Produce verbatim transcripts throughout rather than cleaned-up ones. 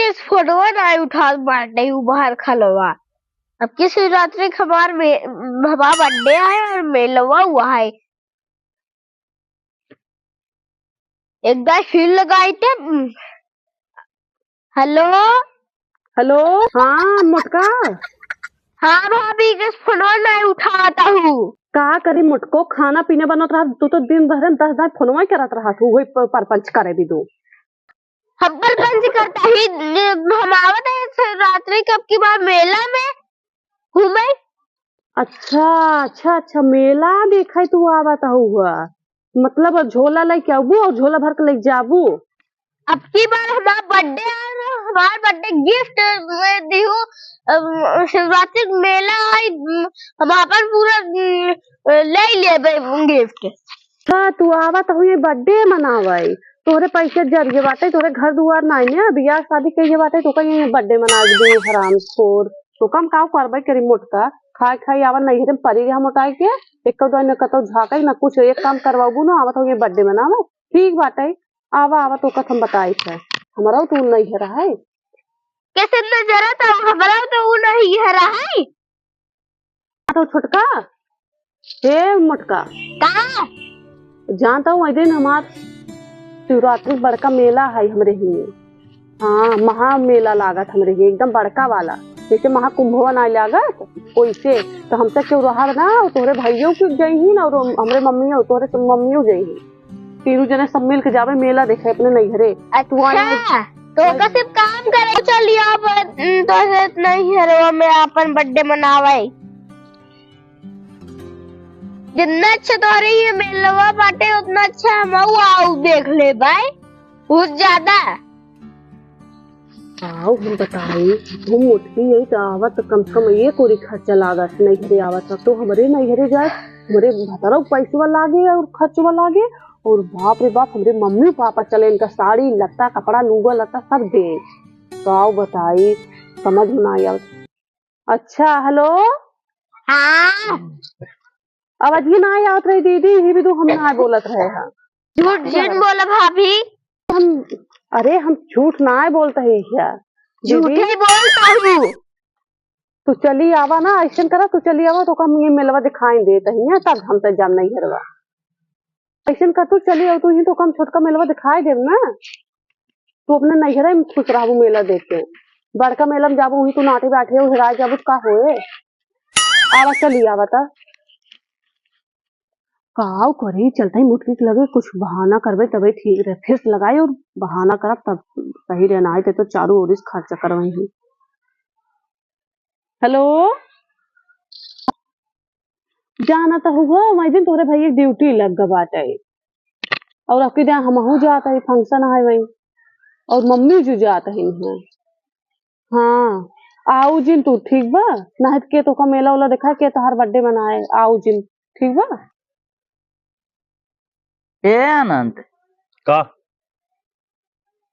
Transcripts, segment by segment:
इस फोटोवा नाहीं उठात बाटे, उ बाहर खलवा। अब की शिवरात्रि के हमार मे-, हमार birthday है और मेलवा हुआ है। एक बार फिर लगाई थे। हेलो। हेलो, हाँ मोटका। हाँ भाभी, कस फोनवा नाहीं उठावत हऊ। का करी मोटको, खाना पीना बनत रहा, तू तो दिन भर में दस बार फोनवा ही करत रहा, तू वही प-, परपंच करे भी दू। हम परपंच करता ही, हम आवत है शिवरात्रि के अब की बार मेला में घूमे। अच्छा, अच्छा, अच्छा, मेला देखे तू आवत हुआ, मतलब अब झोला लेके आबू और झोला भर के लेके जाबू। अब की बार हमार birthday आ रहा, हमार birthday gift में दिहू, अम, शिवरात्रि के मेला आई, अम, हम अपन पूरा, अम, ले लेबे gift। हाँ, तू आवत हुई birthday मनावे, तोहरे पैसे जरिए बाटे, तोहरे घर दुआर नाई ने, बियाह शादी कइले बाटे, तो कहीं birthday मना दू हरामखोर। तो काम काव करबे करी मोटका, खाए खाए आवा नैहरे में परी रहा मोटाई के, एक दो न कतौ झाँके न कुछ, एक काम करवाबू ना, आवत हुई birthday मनावे। ठीक बाटे, आवा, आवा, तो कथम बताई है, हमारा तो नैहर है। कैसे नजर आता हमारा तो उ नैहर है। तो छोटका, हे मोटका। का? जानत हऊ, वही दिन हमार शिवरात्रि बड़का मेला है हमरे हिये। हाँ, महा मेला लागत हमरे हिये, एकदम बड़का वाला, जैसे महाकुंभवा ना लागत, वैसे। तो हमसे केहू रहा ना, तोहरे भइयो के जइही ना, और हमरे मम्मियो, तोहरे मम्मियो जइही। तीनों जने सब मिल के जाबे मेला देखे अपने नैहरे। तू आए अच्छा, तो ओका सिर्फ काम करे चलियो अब, उम, तो से नैहरवा में अपन birthday मनावे। जितना अच्छा तोहरे ये मेलवा बाटे, उतना अच्छा हमहू आऊ देख लेबे, बहुत ज्यादा। आओ हम बताई, हम मोटकी यही तो आवत, कम से कम एक ओरी खर्चा लागत नैहरे आवत, तो हमरे नैहरे जाए, हमरे भतरौ पैसवा लागे और खर्चवा लागे, और बाप रे बाप, हमरे मम्मी पापा चले इनका साड़ी लत्ता कपड़ा लूगा लत्ता सब दे। तो आओ बताई, समझ में ना आवत। अच्छा, हेलो। हाँ। आवाज ही ना आवत रही दीदी, ये भी तो हम ना बोलत रहे हैं। झूठ झूठ बोला भाभी। हम, अरे हम झूठ ना बोलत है क्या? झूठे दीदी? ही बोलता हूँ। तू चली आवा ना, ऐसन करा, तू चली आवा, तो हम ये मेलवा दिखाई देत ही, तब हम तो जाम नैहरवा। ऐसन कर, तू चली आवा, तू ही तो कम छोटका मेलवा दिखाई देब ना। तू अपने नैहरे में खुश रहबू मेला देख के। बड़का मेला में जाबू, वही तू नाटे बैठे हो, हेराए जाबू, तो का होए? आवा, चली आवा ता। काव करी, चलते ही मोटकी के लगे कुछ बहाना करबे, तबे ठीक रहे। फिर से लगाई और बहाना करब, तब सही रहे, ना आए तो चारों ओर से खर्चा करवाई ही। हेलो, जाना तो हुआ, वही दिन तोहरे भैया के ड्यूटी लग गा बाटे, और अबकी दिन हमहू जात है, function है वही, और मम्मी जो जात है। हाँ, आऊ जिन तू, ठीक बा? नाहीं त के तोका मेला उला देखाए, के तोहार birthday मनाए, आऊ जिन, ठीक बा? ए अनंत। का?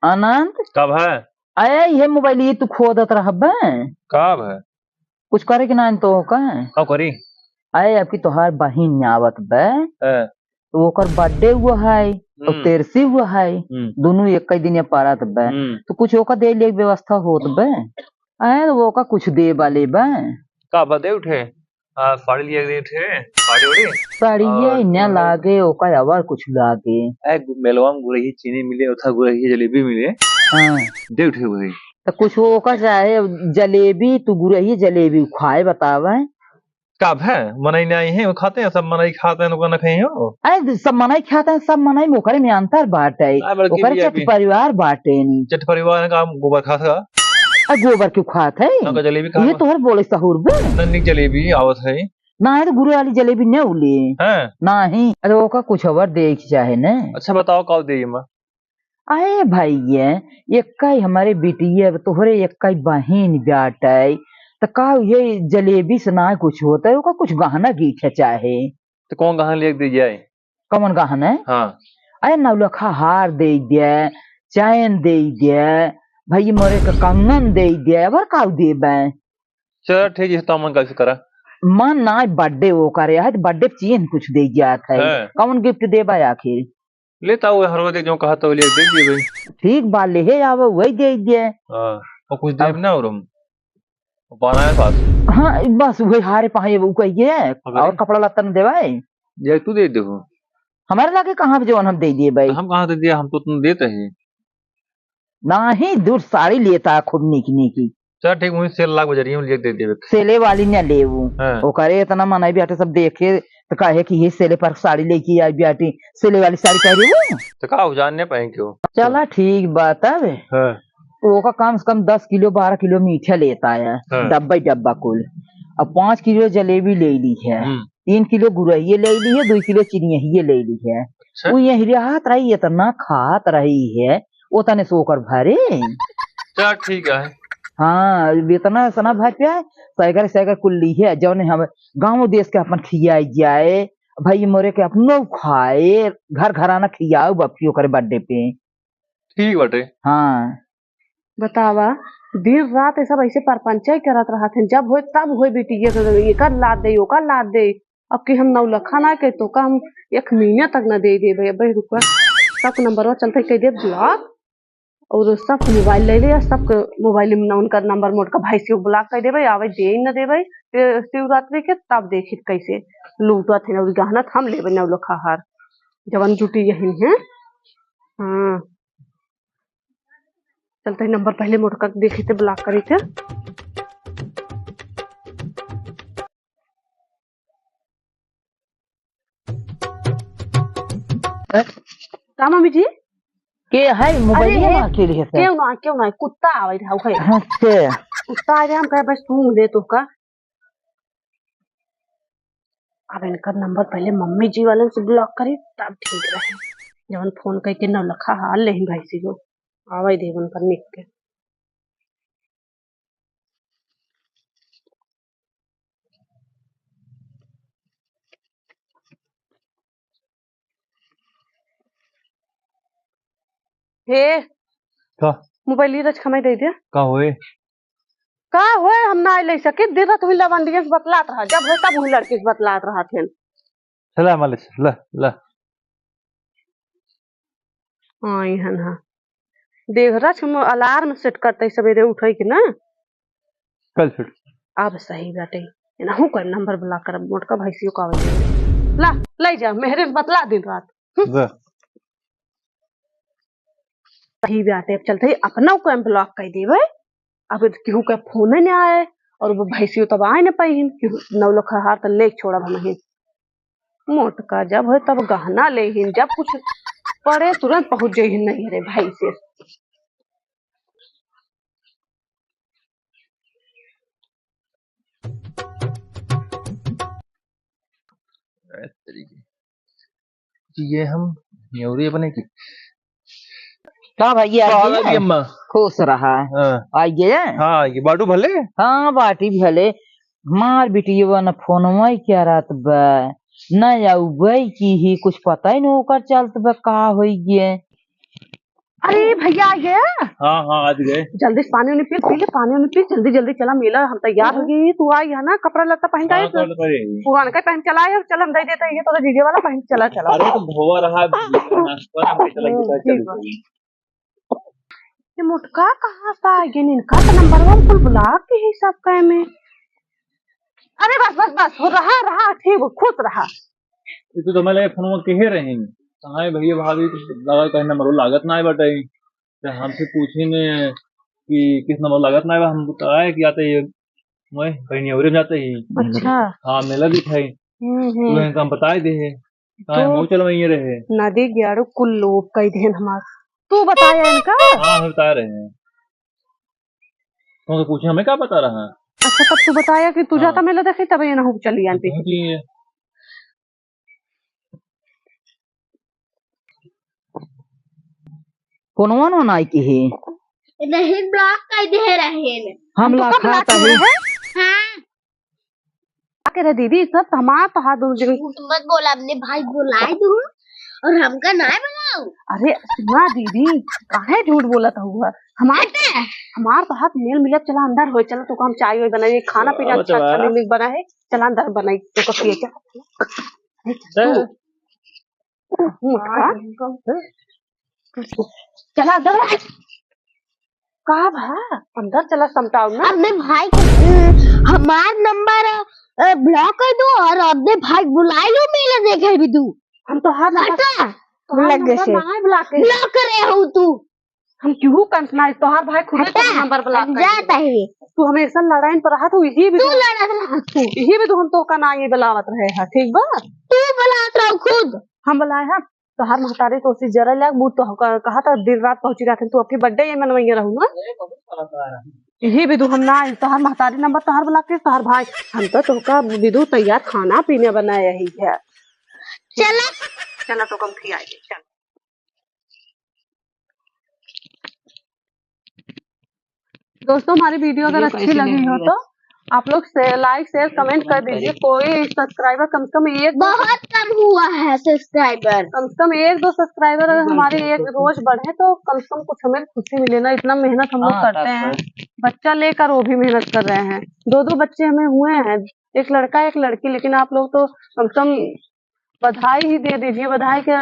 अनंत? का भा? अरे, ये mobile ये तू खोदत रहबे? का भा? कुछ करे के नाहीं तो का? का करी? अरे, अबकी तोहार बहिन आवत बे। हाँ। तो ओकर birthday हुआ है, और हम्म। तेरसी हुआ है, हम्म। दोनों एक ही दिन ये परत बे। हम्म। तो कुछ ओका दे ले व्यवस्था होत बे। आए तो ओका कुछ दे वाले बे। का बा दे उठे? आ, साड़ी लिया दे उठे, साड़ी ओड़ी? साड़ी और ये इन्हें लागे, ओका और कुछ लागे। ए, मेलवा में गुरही चीनी मिले, उथा गुरही जलेबी मिले। हाँ। दे उठे वही। तो कुछ ओका चाहे जलेबी, तू गुरही जलेबी खाए बतावे। का भे? मनई नाहीं है, वो खाते हैं, सब मनई खाते हैं, ओका न खाई हो। अरे, सब मनई खाते हैं, सब मनई में ओकरे में अंतर बाटे। आ, बड़की ओकरे भैया चट भी। परिवार बाटे नी। चट परिवार है, का गोबर खात है? आ, गोबर क्यों खात है? ना, का जलेबी खात ये है। तोहर बोले सहूर बे। नन्नी जलेबी आवत है। ना है तो गुड़ वाली जलेबी न उले। हैं? नाहीं। अरे, ओका कुछ और दे के चाहे न। अच्छा, बताओ, का दे मैं? अरे भैया, एक्का ही हमरे बिटिया, तोहरे एक्का ही बहिन बाटे, त का ये जलेबी से ना कुछ होत है, ओका कुछ गहना गीठे चाहे। तो कौन गहना लेके दे जाए? कौन गहना? हाँ। अरे नौलखा हार दे दे, चैन दे दे, भाई मोरे के कंगन दे दे, अबर का देबे? चल ठीक है, तो मन कैसे करा? मन ना birthday वो करे है, तो birthday चीज कुछ दे जात है। हाँ। कौन gift देबे आखिर? लेता हुआ हर वक्त जो कहा तो ले दे दिए भाई। ठीक बा, ले हे आवा, वही दे दिए। हाँ, और कुछ देब ना और हम। बारह है पास। हाँ, बस वही हारे पहाए वो कहिए, अबे। और कपड़ा लत्ता न देवाए। ये तू दे दे हो। हमारे लागे कहाँ पे जवन हम दे दिए भाई? हम कहाँ दे दिया, हम तो तुम देते हैं। नाही, दूर साड़ी लेता है खूब नीक नीकी। चल ठीक, वही सेल लाग बजरिया में ले दे देबे। सेले वाली न लेवू। हाँ। ओकरे इतना मनई बाटे, सब देखे तो कहे कि ये सेले पर साड़ी लेके आई बाटी, सेले वाली साड़ी कह रही वो। तो का हो, जान नहीं पाए क्यों? चला ठीक बात है। हाँ। ओका कम से कम दस किलो, बारह किलो मीठा लेता है, हाँ। डब्बा ही डब्बा कुल। अब पाँच किलो जलेबी ले ली है, हम्म। तीन किलो गुरहिए ले ली है, दो किलो चिनिया ले ली है। अच्छा। वो यही रहत रही, इतना खात रही है, वो तने से ओकर भरे। चल ठीक है। हाँ, इतना सना भर पे है, सैगर सैगर कुल ली है, जौने हम गाँव देश के अपन खियाई जाए, भाई मोरे के अपनो खाए, घर घराना खियाओ बपियो करे बर्थडे पे। ठीक बाटे। हाँ। बतावा, दिन रात ये सब ऐसे परपंचा ही करत रहत हैं, जब होए तब होए बिटिया के एकर लाद दे, ओकर लाद दे। अब कि हम नौलखा ना के तो का हम एक महीना तक ना दे देबे। अबे रुका, सबके नंबरवा चलते कह दे ब्लॉक, और सबके मोबाइल ले ले, सबके मोबाइल में ना उनकर नंबर मोट का भाई से ब्लॉक कर देबे, आवे दे ही ना देबे। ते शिवरात्रि के तब देखित कैसे लूटत है, और गहना हम लेबे नौलखा हार, जवन जुटी यही है। हाँ, चलते ही नंबर पहले मोटका के देखी थे, ब्लॉक करी थे। का मम्मी जी? के है मोबाइल अरे, में अकेले है सर? क्यों ना, क्यों ना, कुत्ता आवे रहा है। अच्छा। कुत्ता आ रहा, हम कहे बस सूंघ दे तो का। अब इनकर नंबर पहले मम्मी जी वाले से ब्लॉक करी, तब ठीक रहे। जवन फोन करके नौलखा हाल लेही भाई सी को, आवे दे उनकर निक के। हे, का? मोबाइल ये रच खमाई दे दे। का होए? का होए, हम ना ले सके, दिन रात हुई लवंडियन से बतलात रहा, जब होए तब हुई लड़की से बतलात रहा थे। चला मालिश, ला, ला। हाँ, इहन हा। देख रच हम अलार्म सेट करते सवेरे उठे के ना। कल फिर। अब सही बाटे। एनहु कोई नंबर ब्लॉक करब, मोटका भैंसियों का आवे। ला, ले जा, मेहरे से बतला दिन रात। हम्म। जा। सही बाटे, अब चलते ही अपना को हम ब्लॉक कर देबे। अब केहू के फोन न आए, और वो भैंसियों तब आए न पाइन, कि नौलखा हार त ले छोड़ब हम ही। मोटका जब है तब गहना लेहिन, जब कुछ पड़े तुरंत पहुँच जइहिन नहीं रे भाई से। ये हम नेवरी अपने की। का भैया, का हाल है अम्मा? खुश रहा। हाँ। आइए। हाँ, ये बाटू भले? हाँ, बाटी भले। मार बिटियवा न फोनवा ही क्या रात बा, न आउबे की ही कुछ पता ही न ओकर चलत बा, का होई गे। अरे भैया, आ गया? हाँ, हाँ, आज गए। जल्दी से पानी उनी पी, पी ले, पानी उनी पी, जल्दी, जल्दी चला, मेला हम तैयार हो गए, तू आई है ना, कपड़ा लत्ता पहन के हाँ, आए तो। कल करे। पुरान का पहन चला आए, चल हम दे देते हैं, ये तो जीजे वाला पहन चला, चला। अरे तो भवा रहा, नाश्ता हम चला, ठीक बा। चल। ये मोटका कहाँ से आ गए, इनका तो नंबर वन कुल ब्लॉक ही सब का में। अरे बस, बस, बस, हो रहा, रहा, ठीक हो, खुश रहा। ये तो तुम्हें लगे फोन में कहे रहे हैं, कहाँ है भैया भाभी, लगा कहीं नंबर लागत ना है बटाई। तो हमसे पूछे ने कि किस नंबर लागत ना है, हम बताए कि आते ये मैं कहीं नहीं हो जाते ही। अच्छा। हाँ, मेला भी था ही। हम्म, हम्म। तो इनका हम बताए दे है। कहाँ तो हम चल वहीं रहे। नदी ग्यारह कुल लोग कह देन हमार। तू बताया इनका? हाँ, हम बता रहे हैं। तुमसे पूछे, हमें क्या पता रहा? अच्छा, तब तू बताया कि तू हाँ। जाता मेला देखे, तब ये ना हो चली आंटी। पहुंच गई है। फोनवा ना नाई की है। नहीं, ब्लॉक कर दे रहे हैं। हम हम तो लाखा कब ब्लॉक तभी। किए हैं? हाँ। क्या करे दीदी, सब हमार तो हाथ दोनों जगह। झूठ मत बोला, अपने भाई बुलाए दू और हमका ना बुलाओ। अरे सुना दीदी, काहे झूठ बोलत हुआ? हमार, हटे। हमार तो हाथ मेल मिलत, चला अंदर होए, चला तो हम चाय वाय बनाए, खाना पीना चलो, अच्छा चला। अच्छा मिल बना है, चला अंदर बनाई तो का पिए, चल। अरे चल चल। तू। मुटका। चला अंदर। का भा? अंदर चला, समटाओ ना। अपने भाई को, हमार नंबर, अ, ब्लॉक कर दो और अपने भाई बुलाइयो, मिले देखे भी तू। हम तोहार नंबर, हटा। तोहार लग नंबर से। ना है ब्लॉक के। ब्लॉक करे हो तू। हम क्यों कंस ना, तोहार भाई खुद हटा, नंबर ब्लॉक हम कर जाता दिया। है। तू हमेशा लड़ाई पर रहा, तू यही भी तू तू, लड़ा रहा तू। यही भी तू हम तो का ना ये बुलावत रहे है, ठीक बा? तू बुलावत रहो खुद। हम बुलाए हैं, तोहार महतारी तो उसी जरा लाग, वो तो क-, कहा था दिन रात पहुंची रहते, तू अपनी बर्थडे ये मनवाइए रहू ना। यही भी तू हम ना, तोहार महतारी नंबर तोहार ब्लॉक के, तोहार भाई, हम तो तोहका विदु तैयार खाना पीने बनाया ही है। चला। चला तो कम खियाइए, चल। दोस्तों, हमारी वीडियो अगर वीडियो अच्छी कैसी लगी लगी हो है? तो आप लोग से लाइक, शेयर, कमेंट कर दीजिए। कोई सब्सक्राइबर कम से कम एक बहुत कम हुआ है सब्सक्राइबर। कम से कम एक दो सब्सक्राइबर अगर हमारे एक रोज बढ़े तो कम से कम कुछ हमें खुशी मिले ना। इतना मेहनत हम लोग हाँ, करते हैं, बच्चा लेकर वो भी मेहनत कर रहे हैं। दो दो बच्चे हमें हुए हैं, एक लड़का एक लड़की, लेकिन आप लोग तो कम से कम बधाई ही दे दीजिए। बधाई के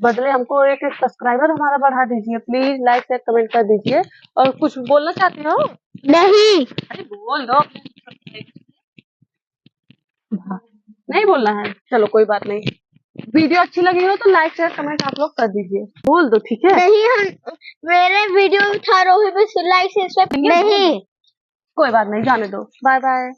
बदले हमको एक एक सब्सक्राइबर हमारा बढ़ा दीजिए। प्लीज लाइक शेयर कमेंट कर दीजिए। और कुछ बोलना चाहते हो? नहीं। अरे बोल दो। नहीं बोलना है, चलो कोई बात नहीं। वीडियो अच्छी लगी हो तो लाइक शेयर कमेंट आप लोग कर दीजिए, बोल दो, ठीक है? नहीं, हम, मेरे वीडियो उठा रहे हो, बस लाइक शेयर नहीं। कोई बात नहीं, जाने दो, बाय बाय।